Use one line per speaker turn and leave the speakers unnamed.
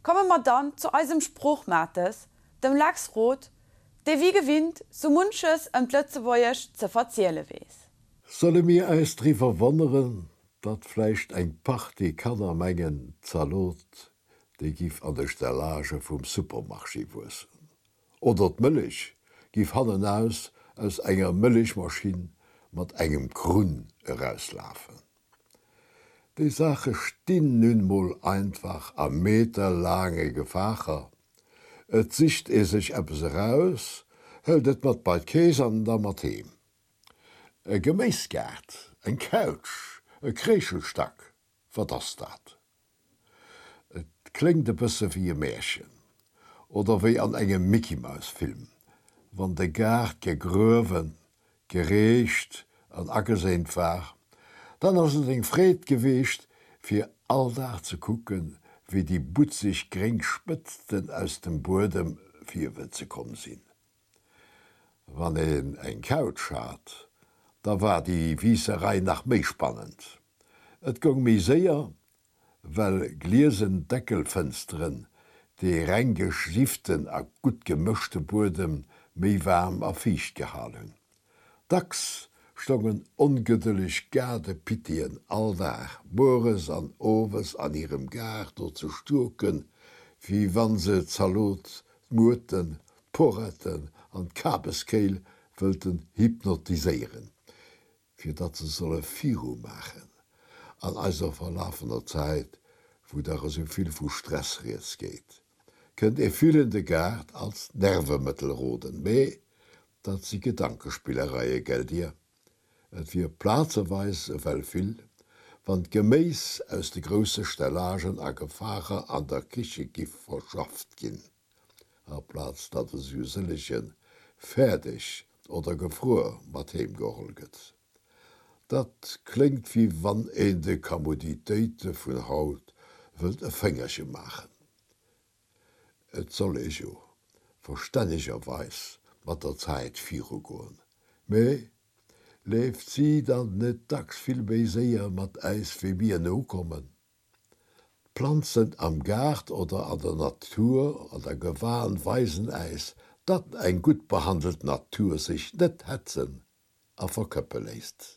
Komme mer dann zu eisem Sproochmates, dem Lex Roth, dee wéi gewinnt sou munches ëm d'Lëtzebuergesch ze verziele weess.
Solle mir äis driwwer wonneren, datt vläicht eng Partie Kanner mengen, d'Zalot, déi giff an de Stellage vum Supermarché wuessen, oder d'Mëllech giff hannenaus aus enger Mëllechmaschinn mat engem Krunn erauslafen? Déi Saache stinn nun mol einfach a meterlaange Gefaacher. Et sicht ee sech eppes eraus, hëlt et mat bei d'Kees an da mat heem. E Geméisgaart, eng Couch, e Kréichelstack, wat ass dat? Et kléngt e bësse wéi e Märchen oder wéi an engem Mickey-Maus-Film, wann de Gaart gegruewen, gereecht an ageséint war, dann ass et eng Freed geweecht, fir all Dag ze kucken, wéi déi butzeg gréng Spëtzten aus dem Buedem virwëtze komm sinn. Wann een eng Couch hat, da war déi Wiisserei nach méi spannend. Et goung méi séier, well gliesen Deckelfënsteren dee reng geschlifften a gutt gemëschte Buedem méi waarm a fiicht gehal hunn. Dacks stongen ongedëlleg Gaardepittien all Dag mueres an owes an hirem Gaart do ze stuerken, wéi wann se Zalot, d'Muerten, d'Poretten an d'Kabeskéil wëllten hypnotiséieren. fir datt se solle viru maachen an eiser verlafener Zäit, wou dach esou vill vu Stress rieds geet, kënnt ee villen de Gaart als Nervemëttel roden, mee dat si Gedankespillereie, gelldir? Et wier plazeweis ewell vill, wann d'Geméis aus de grousse Stellagen a Gefaacher an der Kiche giff verschafft ginn. Aplaz datt esou sëllege fäerdeg oder gefruer mat heem geholl gëtt. Dat kléngt wéi wann een de Kammoditéite vun haut wëllt e Féngerche maachen. Et soll ee jo verstännegerweis mat der Zäit virugoen, mee leeft si dann net dacks vill méi séier mat äis wéi mir nokommen? D'Planzen am Gaart oder an der Natur, an der Gewan, weisen äis, datt eng gutt behandelt Natur sech net hetzen a verkëppe léisst.